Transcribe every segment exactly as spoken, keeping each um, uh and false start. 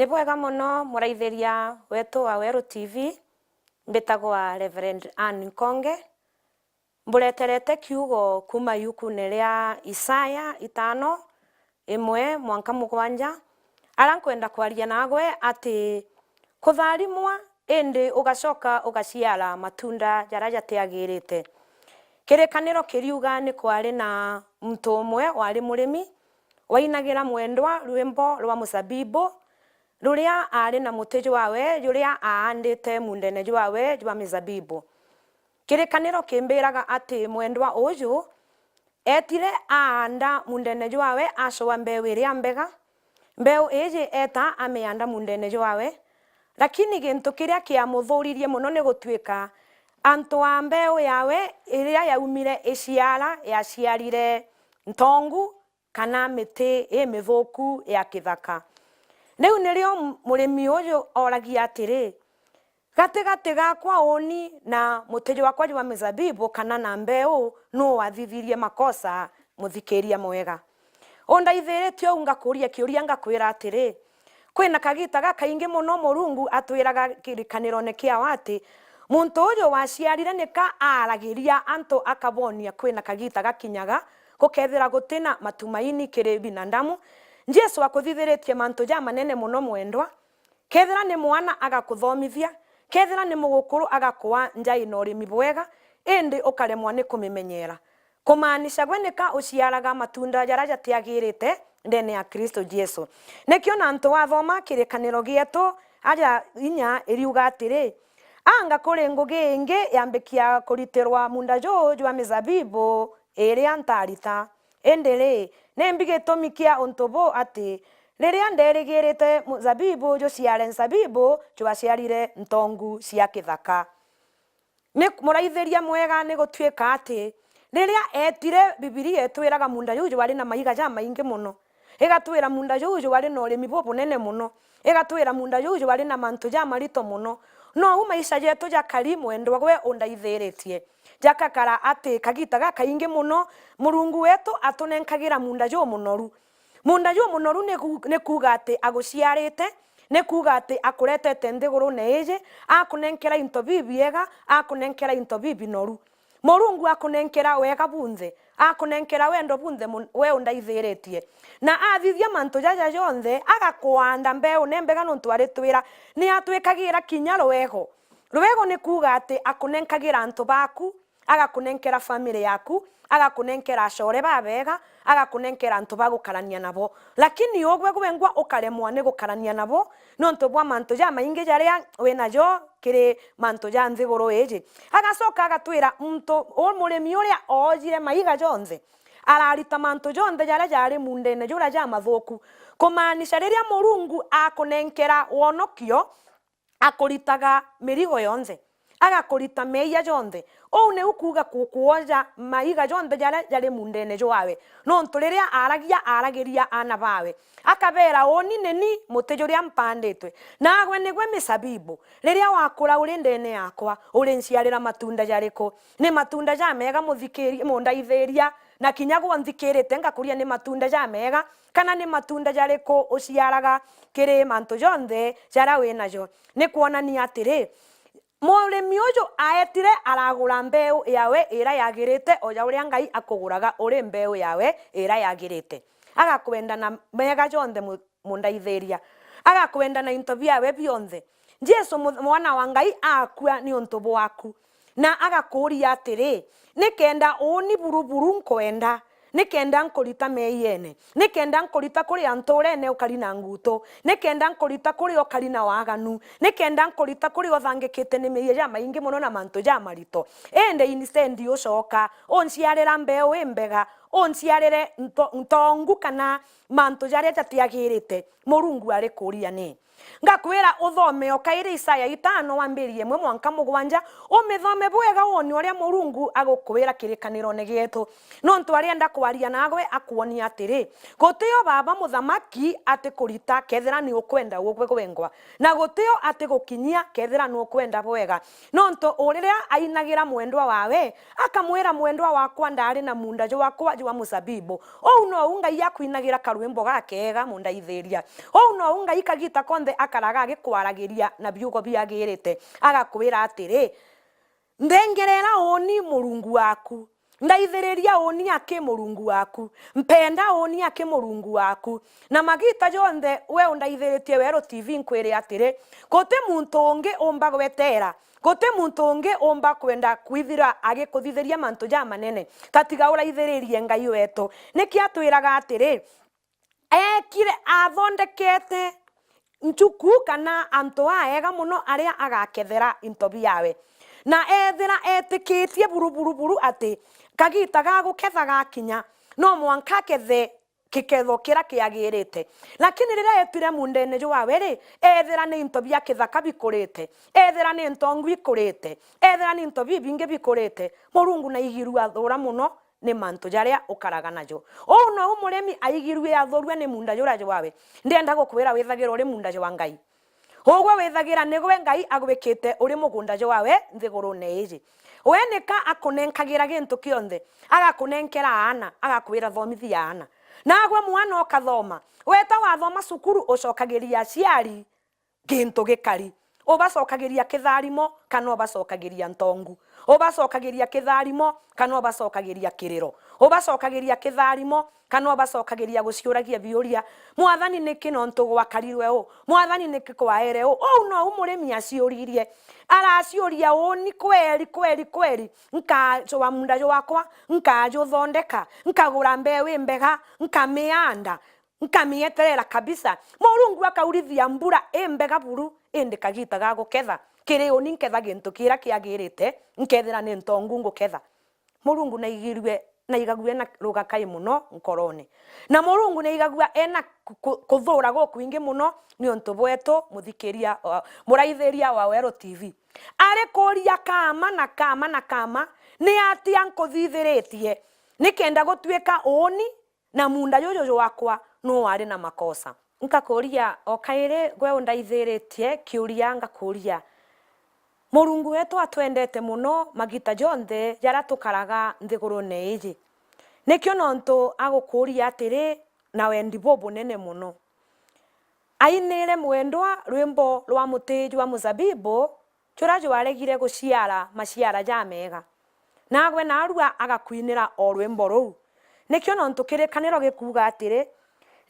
Bwega mono muraithiria wetu wa Weru T V, mbitagwa Reverend Anne Nkonge. Mbureterete kiugo kuuma iukune ria Isaya itano, imwe mwanka mugwanja, ara nkwenda kwaria nagwe ati kutharimwa, indi ugacoka ugaciara matunda jaria jatiagirite. Kirikaniro kiriuga ni kwari na muntu umwe wari murimi, wainagira mwendwa rwimbo rwa muzabibu, ruria aari na muti jwawe juria aandite muundene jwawe jwa mizabibu. Kirikaniro kimbiraga ati mwendwa uju eetire aanda muundene jwawe, acoa mbeu iria mbega. Mbeu iiji eeta amianda muundene jwawe, lakini gintu kiria kiamuthuririe mono ni gutuika antu a mbeu yawe iria yaumire iciara, yaciarire ntongu, kana miti imithuku ya kithaka. Riu nirio m-, murimi uju oragia atiri, "Gatigati gakwa uuni na muti jwakwa jwa mizabibu, kana na mbeu, nuu wathithirie makosa?" Muthikiria mwega, undaithiritie uu, ngakuria kiuria, ngakwira atiri, kwina kagiita gakaingi mono Murungu atwiraga kirikanirone kiawe ati, muntu uju waciarire nika aaragiria antu akabonia kwina kagiita gakinyaga gukethira gutina matumaini kiri binadamu. Jesu akuthithiritie mantu jamanene mono mwendwa. Kethira ni mwana agakuthomithia, kethira ni mugukuru agakua nja ina urimi bwega, indi ukaremwa ni kumimenyera. Kumaanisha gwe nika uciaraga matunda jaria jatiagirite ndene ya Kristo Jesu. Nikio na antu wathoma kirikaniro gietu, aja inya iriuga atiri, "Anga kuri ngugi ingi yambikia kuritirwa munda juu jwa mizabibu iria ntarita? Indi ri, nimbi gitumi kia untu buu ati riria nderigirite muzabibu juciare nzabibu, jwaciarire ntongu cia kithaka?" Ni muraithiria mwega ni gutuika ati riria eetire, Bibilia itwiraga munda juu jwari na maiga jamaingi mono, igatwira munda juu jwari na urimi bubunene mono, igatwira munda juu jwari na mantu jamarito mono. Nou maisha jetu jakari, mwendwa gwe undaithiritie, jakakara ati kagiita gakaingi mono Murungu wetu atunenkagira munda jumunoru. Munda jumunoru ni ku-, ni kuuga ati aguciarite, ni kuuga ati akuretete nthigurune iiji, akunenkera into bibiega, akunenkera into bibinoru. Murungu akunenkera wega bunthe, akunenkera wendo bunthe mun-, we undaithiritie. Na athithia mantu jaja jonthe, agakuanda mbeune mbega, nontu aritwira ni atwikagira kinya rwego. Rwego ni kuuga ati akunenkagira antu baku, agakunenkera family yaku, agakunenkera acore babega, agakunenkera antu ba gukarania nabo. Lakini ugwe gwengwa ukaremwa ni gukarania nabo nontu bwa mantu jamaingi jaria winajo kiri mantu ja nthiguru iiji. Agacoka agatwira muntu u murimi uria oojire maiga jonthe, ararita mantu jonthe jaria jaari mundene juria jamathuku. Kumaanisha riria Murungu akunenkera wonokio, akuritaga mirigo yonthe, agakurita meeyia jonthe. Uu niu kuuga ku-, kwoja maiga jonthe jaria jari mundene jwawe, nontu riria aaragia, aaragiria aana bawe, akabeera, "Uuni ni ni muti juria mpanditwe, naagwe nigwe mizabibu. Riria wakura uri ndene yakwa, urinciarira matunda jariku? Ni matunda jameega, muthikiri-, mundaithiria, na kinya gwe unthikirite ngakuria, ni matunda jameega, kana ni matunda jariku uciaraga kiri mantu jonthe jaria winajo?" Ni kwonania atiri, murimi uju aetire aragura mbeu yawe iria yagirite, o ja uria Ngai akuguraga uri mbeu yawe iria yagirite. Agakwenda na meega jonthe mu-, mundaithiria. Agakwenda na into biawe bionthe. Jesu mu-, mwana wa Ngai akua niuntu bwaku. Na agakuuria atiri, "Nikenda uuni buruburu nkwenda? Nikenda nkurita meeyiene? Nikenda nkurita kuri antu urene ukari na nguutu? Nikenda nkurita kuri ukari na waganu? Nikenda nkurita kuri uthangikite ni meeyia jamaingi mono na mantu jamarito? Indi instead ucoka unciarira mbeu imbega, unciarire nto-, ntongu kana mantu jaria jatiagirite?" Murungu arikuuria ni. Ngakwira uthome o kairi Isaya itano wambirie imwe mwanka mugwanja, umithome bwega wone uria Murungu agukwira kirikanirone gietu. Nontu arienda kwaria naagwe akwonia atiri, gutio baba muthamaki atikurita kethira ni ukwenda ugwe gwengwa, na gutio atigukinyia kethira ni ukwenda bwega. Nontu uriria ainagira mwendwa wawe, akamwira, "Mwendwa wakwa ndaari na munda jwakwa twa muzabibu. Uu nou Ngai akwinagira karwimbo gakeega, mundaithiria. Uu nou Ngai kagita konthe akaraga agikwaragiria na biugo biagirite, agakwira atiri, "Nthengerera uuni Murungu waku. Ndaithiriria uuni aki Murungu waku. Mpenda uuni aki Murungu waku." Na magita jonthe we undaithiritie Weru T V, nkwire atiri, guti muntu ungi umba gwetera, guti muntu ungi umba kwenda kwithira agikuthithiria mantu jamanene, tatiga uraithiririe Ngai wetu. Niki atwiraga atiri, eekire, athondekete nchuku kana antu aega mono aria agakethera into biawe. Na eethira eetikitie buru, buru, buru ati kagiita ga guketha gakinya, no mwanka akethe giketho kiria kiagirite. Lakini riria eetwire muundene jwawe ri, eethira ni into bia kithaka bikurite, eethira ni ntongu ikurite, eethira ni into bibingi bikurite, Murungu naigirue athuura mono ni mantu jaria ukaraga najo. Uu nou murimi aigirue athuurue ni muunda juria jwawe. Ndienda gukwira withagira uri muunda jwa Ngai. Ugwe withagira nigwe Ngai agwikite uri mugunda jwawe nthigurune iji. We nika akunenkagira gintu kionthe, agakunenkera aana, agakwira, "Thomithia aana." Nagwe mwana ukathoma. Weta wathoma cukuru, ucokagiria aciari gintu gikari. Ubacokagiria kitharimo kana ubacokagiria ntongu? Ubacokagiria kitharimo kana ubacokagiria kiriro? Ubacokagiria kitharimo kana ubacokagiria guciuragia biuria? "Mwathani, niki nontu gwakarirwe uu? Mwathani, niki kwaere uu?" Uu nou murimi aciuririe. Araciuria, "Uuni kweri, kweri, kweri, nkajwa muunda jwakwa, nkajuthondeka, nkagura mbeu imbega, nkamianda, nkamieterera kabisa?" Murungu akaurithia mbura imbega buru, indi kagiita ga guketha, kiri uni nketha gintu kiria kiagirite, nkethira ni ntongu nguketha. Murungu naigirue, naigague na rugakai mono nkorone. Na Murungu naigagua ena ku-, ku-, kuthuura gukwingi mono niuntu bwetu, muthikiria wa, muraithiria wa Weru T V. Arikuuria kaama na kaama na kaama, "Ni atia nkuthithiritie nikenda gutuika uuni na muunda juju jwakwa nu wari na makosa?" Nkakuuria o kairi, gwe undaithiritie kiuria, ngakuuria, Murungu wetu atwendete mono magiita jonthe jaria tukaraga nthigurune iji. Nikio nontu agukuuria atiri na wendi bubunene mono. Ainire mwendwa rwimbo rwa muti jwa muzabibu, juria jwaregire guciara maciara jameega. Nagwe naarua agakwinira o rwimbo ruu. Nikio nontu kirikaniro gikuuga atiri,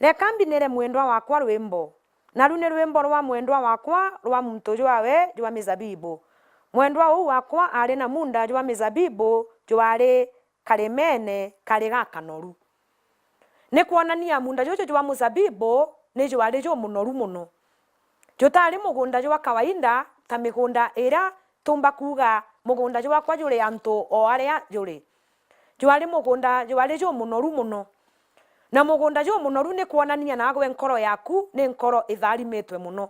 "Reka mbinire mwendwa wakwa rwimbo." Na ru ni rwimbo rwa mwendwa wakwa rwa muntu jwawe jwa mizabibu. Mwendwa uu wakwa aari na muunda jwa mizabibu jwaari karimene kari gakanoru. Ni kwonania muunda juju jwa muzabibu ni jwaari jumunoru mono. Jutaari mugunda jwa kawaida ta migunda iria tuumba kuuga mugunda jwakwa juri antu o aria juri. Jwaari mugunda jwaari jumunoru mono. Na mugunda jumunoru ni kwonania naagwe nkoro yaku ni nkoro itharimitwe mono.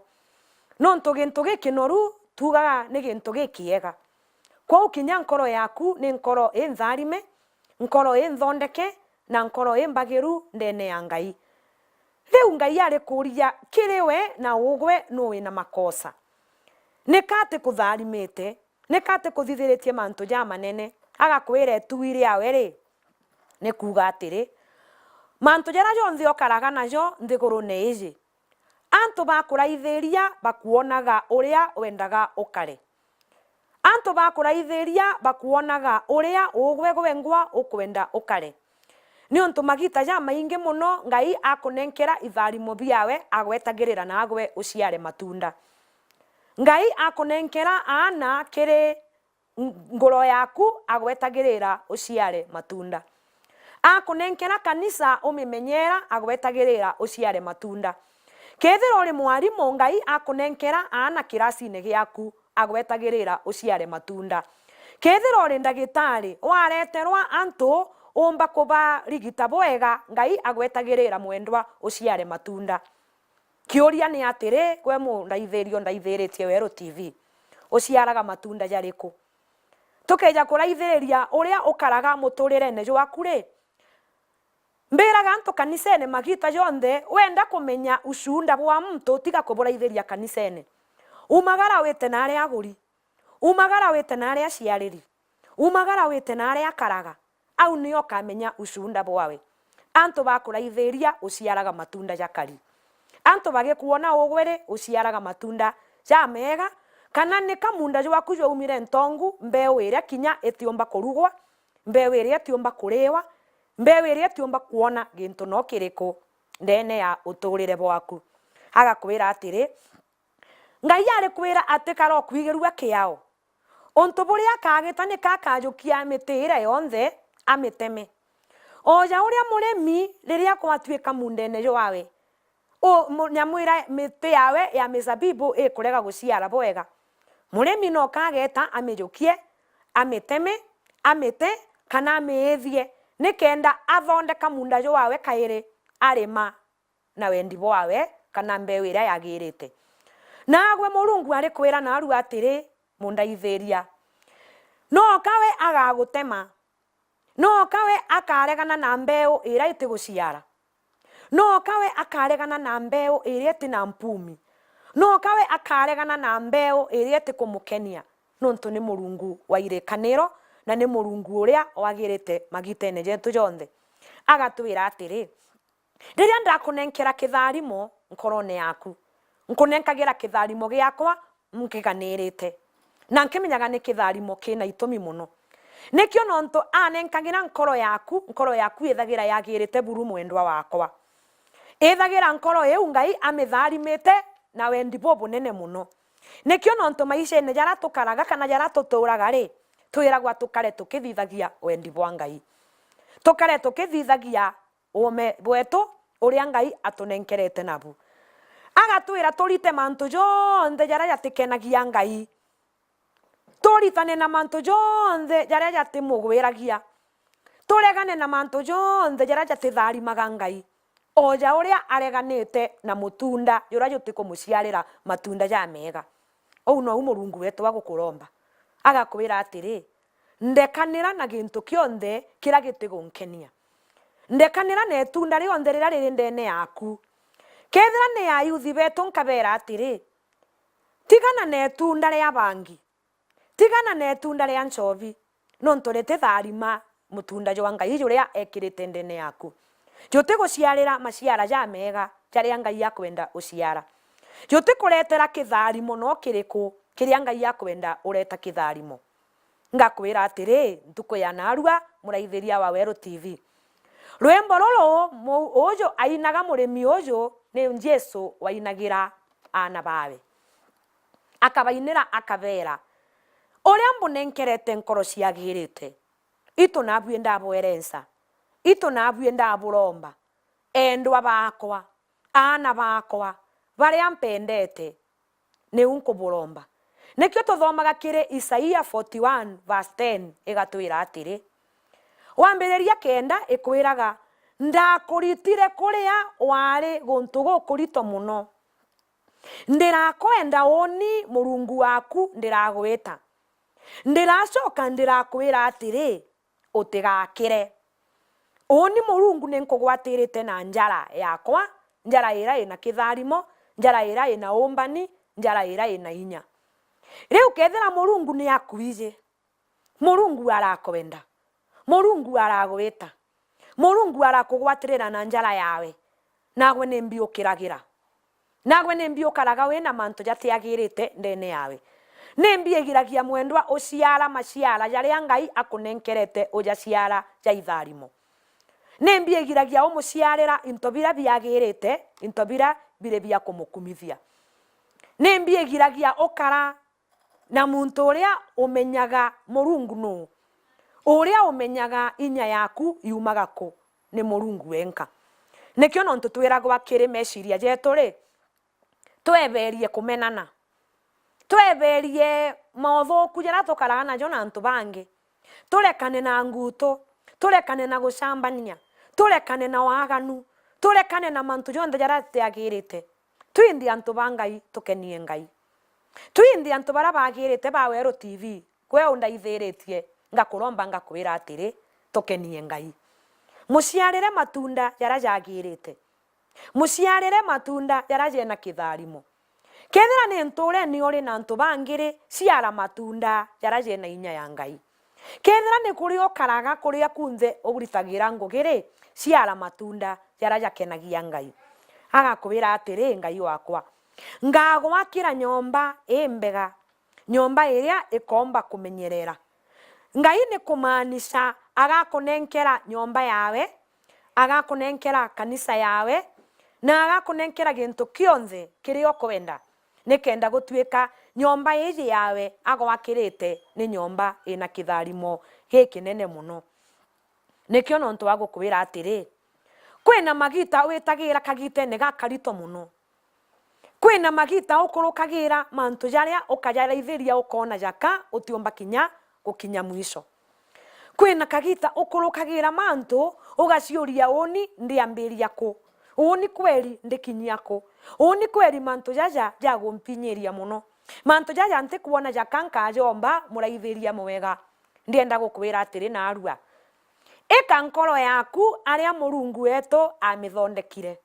Nontu gintu gikinoru tuugaga ni gintu gikiega. Kwou kinya nkoro yaku ni nkoro intharime, nkoro inthondeke, na nkoro imbagiru ndeene ya Ngai. Riu Ngai arikuuria kiri we na ugwe nu wina makosa? Nika atikutharimite? Nika atikuthithiritie mantu jamanene? Agakwira itui riawe ri, ni kuuga atiri, mantu jaria jonthe ukaraga najo nthigurune iji, antu bakuraithiria bakwonaga uria wendaga ukare. Antu bakuraithiria bakwonaga uria ugwe gwengwa ukwenda ukare. Niuntu magiita jamaingi mono Ngai akunenkera itharimo biawe, agwetagirira naagwe uciare matunda. Ngai akunenkera aana kiri ng-, ngoro yaku, agwetagirira uciare matunda. Akunenkera kanisa umimenyera, agwetagirira uciare matunda. Kethira uri mwarimu, Ngai akunenkera aana kirasine giaku, agwetagirira uciare matunda. Kethira uri ndagitari, wareterwa antu umba kubarigita bwega, Ngai agwetagirira mwendwa uciare matunda. Kiuria ni atiri, gwe mundaithiria undaithiritie Weru T V, uciaraga matunda jariku? Tukeja kuraithiriria uria ukaraga muturirene jwaku ri, mbiraga antu kanisene magiita jonthe, wenda kumenya ushuhuda bwa muntu, tiga kuburaithiria kanisene. Umagara wite na aria aguri, umagara wite na aria aciariri, umagara wite na aria akaraga, au nio ukamenya ucunda bwawe. Antu bakuraithiria uciaraga matunda jakari. Antu bagikwona ugwe ri, uciaraga matunda jameega, kana ni kamunda jwaku jwaumire ntongu, mbeu iria kinya itiumba kurugwa, mbeu iria itiumba kuriwa, mbeu iria itiumba kwona gintu no kiriku ndeene ya uturire bwaku. Agakwira atiri, Ngai arikwira ati karokwigirua kiao. Untu buria akagita nika akajukia miti iria yonthe, amiteme. O ja uria murimi riria gwatuika mundene jwawe, u-, mu-, nyamu iria miti yawe ya mizabibu ikurega guciara bwega, murimi no kageta amijukie, amiteme, amite, kana amiithie, nikenda athondeka munda jwawe kairi, arima na wendi bwawe, kana mbeu iria yagirite. Nagwe Murungu arikwira narua atiri, Mundaithiria, noka we agagutema, noka we akaregana na mbeu iria itiguciara, noka we akaregana na mbeu iria iti na mpumi, noka we akaregana na mbeu iria itikumukenia, nontu ni Murungu wa irikaniro, na ni Murungu uria wagirite magitene jetu jonthe. Agatwira atiri, Riria ndakunenkera kitharimo nkorone yaku, nkunenkagira kitharimo giakwa nkiganirite, na nkimenyaga ni kitharimo kina itumi mono. Nikio nontu anenkagira nkoro yaku, nkoro yaku ithagira yagirite buru, mwendwa wakwa. Ithagira nkoro iu Ngai amitharimite na wendi bubunene mono. Nikio nontu maishene jaria tukaraga kana jaria tuturaga ri, twiragwa tukare tukithithagia wendi bwa Ngai. Tukare tukithithagia uume bwetu uria Ngai atunenkerete nabu. Agatwira turite mantu jonthe jaria jatikenagia Ngai. Turitane na mantu jonthe jaria jatimugwiragia. Turegane na mantu jonthe jaria jatitharimaga Ngai. O ja uria areganite na mutunda juria jutikumuciarira matunda jameega. Uu nou Murungu wetu agukuromba. Agakwira atiri, Ndekanira na gintu kionthe kiria gitigunkenia. Ndekanira na itunda rionthe riria riri ndeene yaku. Kethira ni Ayuthi betu nkabeera atiri, Tigana na itunda ria bangi, tigana na itunda ria nchobi, nontu rititharima mutunda jwa Ngai juria ekirite ndeene yaku. Jutiguciarira maciara jameega jaria Ngai akwenda uciara. Jutikuretera kitharimo no kiriku kiria Ngai akwenda ureta kitharimo. Ngakwira atiri, ntuku ya naarua, muraithiria wa Weru T V, rwimbo ruru mu-, uju ainaga murimi uju ni Jesu wainagira aana bawe. Akabainira akabeera, Uria mbunenkerete nkoro ciagirite, itu naabui ndabwerenca, itu naabui ndaburomba, endwa baakwa, aana baakwa, baria mpendete, niu nkuburomba. Nikio tuthomaga kiri Isaia forty-one verse ten, igatwira atiri, wambiriria kenda ikwiraga, Ndakuritire kuria waari guntu gukurito mono. Ndirakwenda uuni Murungu waaku, ndiragwita. Ndiracoka ndirakwira atiri, utigakire. Uuni Murungu ni nkugwatirite na njara yakwa, njara iria ina kitharimo, njara iria ina uumbani, njara iria ina inya. Riu kethira Murungu ni akwiji, Murungu arakwenda, Murungu aragwita, Murungu arakugwatirira na njara yawe, nagwe nimbi ukiragira? Nagwe nimbi ukaraga wina mantu jatiagirite ndeene yawe? Nimbi igiragia mwendwa uciara maciara jaria Ngai akunenkerete ujaciara ja itharimo? Nimbi igiragia umuciarira into biria biagirite, into biria biri bia kumukumithia? Nimbi igiragia ukara na muntu uria umenyaga Murungu nuu? Uria umenyaga inya yaku yumaga ku, ni Murungu wenka. Nikio nontu twiragwa kiri meciria jetu ri, tweberie kumenana, tweberie mauthuku jaria tukaraga najo na antu bangi, turekane na ngutu, turekane na gucambania, turekane na waganu, turekane na mantu jonthe jaria jatiagirite. Twinthe antu ba Ngai, tukenie Ngai. Twinthe antu baria bagirite ba Weru T V, gwe undaithiritie, ngakuromba ngakwira atiri, tukenie Ngai. Muciarire matunda jaria jagirite. Muciarire matunda jaria jena kitharimo. Kethira ni nturene uri na antu bangi ri, ciara matunda jaria jena inya ya Ngai. Kethira ni kuria ukaraga, kuria kunthe uritagira ngugi ri, ciara matunda jaria jakenagia Ngai. Agakwira atiri, Ngai wakwa, ngagwakira nyomba imbega, nyomba iria ikomba kumenyerera. Ngai ni kumaanisha agakunenkera nyomba yawe, agakunenkera kanisa yawe, na agakunenkera gintu kionthe kiria ukwenda, nikenda gutuika nyomba iji yawe agwakirite ni nyomba ina kitharimo gikinene mono. Nikio nontu wa gukwira atiri, kwina magita witagira kagitene gakarito mono. Kwina magita ukurukagira mantu jaria ukajaraithiria ukoona jaka utiumba kinya gukinya mwisho. Kwina kagita ukurukagira mantu ugaciuria, uuni ndiambiria ku? Uuni kweri ndikinyia ku? Uuni kweri mantu jaja jagumpinyiria mono? Mantu jaja ntikwona jaka nkajomba, muraithiria mwega. Ndienda gukwira atiri, naarua, ika nkoro yaku aria Murungu wetu amithondekire.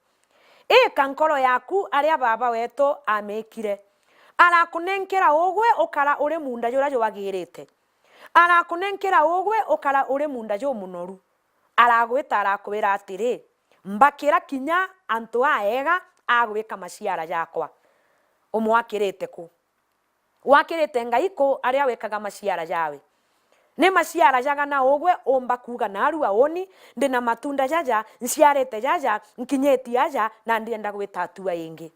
Ika nkoro yaku aria Baba wetu amikire. Arakunenkera ugwe ukara uri munda juria jwagirite. Arakunenkera ugwe ukara uri munda jumunoru. Aragwita, arakwira atiri, mbakira kinya antu aega a gwika maciara jakwa. Umwakirite ku? Wakirite Ngai ku aria wikaga maciara jawe? Ni maciara jagana ugwe umba kuuga, naarua uuni ndina matunda jaja, nciarite jaja, nkinyitie aja, na ndienda gwita atua ingi?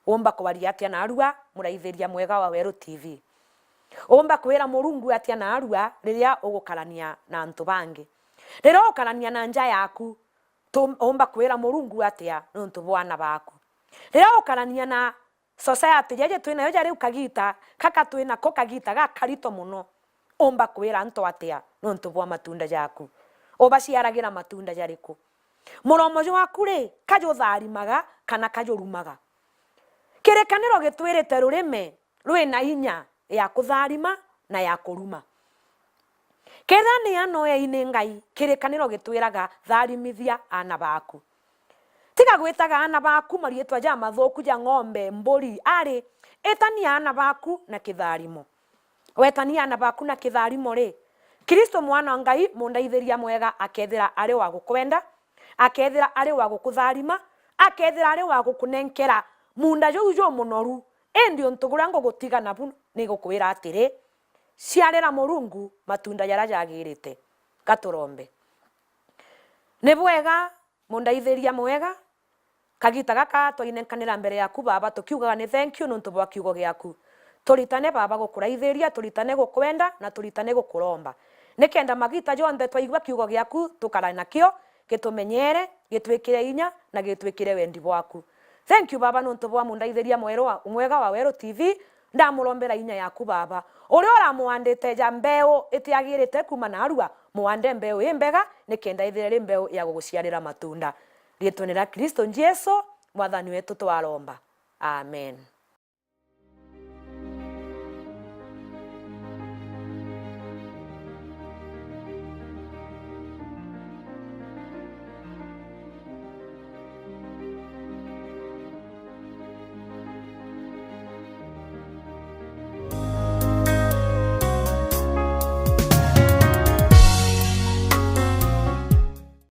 Umba kwaria atia naarua, muraithiria mwega wa Weru T V? Umba kwira Murungu atia naarua riria ugukarania na antu bangi? Riria ukarania na nja yaku, tu-, umba kwira Murungu atia nontu bwa aana baku? Riria ukarania na society jeje twinayo ja riu, kagita kaka twinako, kagita gakarito mono, umba kwira antu atia nontu bwa matunda jaku? Ubaciaragira matunda jariku? Muromo jwaku ri, kajutharimaga kana kajurumaga? Kirikaniro gitwirite rurime rwina inya ya kutharima na ya kuruma. Kethira ni aana ueei ni Ngai, kirikaniro gitwiraga, tharimithia aana baku. Tiga gwitaga aana baku mariitwa jamathuku ja ng'ombe, mburi, ari, itania aana baku na kitharimo. Wetania aana baku na kitharimo ri, Kristo mwana wa Ngai, mundaithiria mwega, akethira ari wa gukwenda, akethira ari wa gukutharima, akethira ari wa gukunenkera munda juu jumunoru. Indi untu buria ngugutiga nabu ni gukwira atiri, ciarira Murungu matunda jaria jagirite. Gaturombe. Ni bwega, mundaithiria mwega, kagita gaka twainenkanira mbere yaku, Baba, tukiugaga ni thank you nontu bwa kiugo giaku. Turitane, Baba, gukuraithiria, turitane gukwenda, na turitane gukuromba, nikenda magita jonthe twaigua kiugo giaku, tukara nakio, gitumenyere, gitwikire inya, na gitwikire wendi bwaku. Thank you, Baba, nontu bwa mundaithiria mweru wa, mwega wa Weru T V, ndamurombera inya yaku, Baba. Uria uramwandite ja mbeu itiagirite kuuma naarua, mwande mbeu imbega, nikenda ithire ri mbeu ya guguciarira matunda. Riitwene ria Kristo Jesu, Mwathani wetu, twaromba. Amen.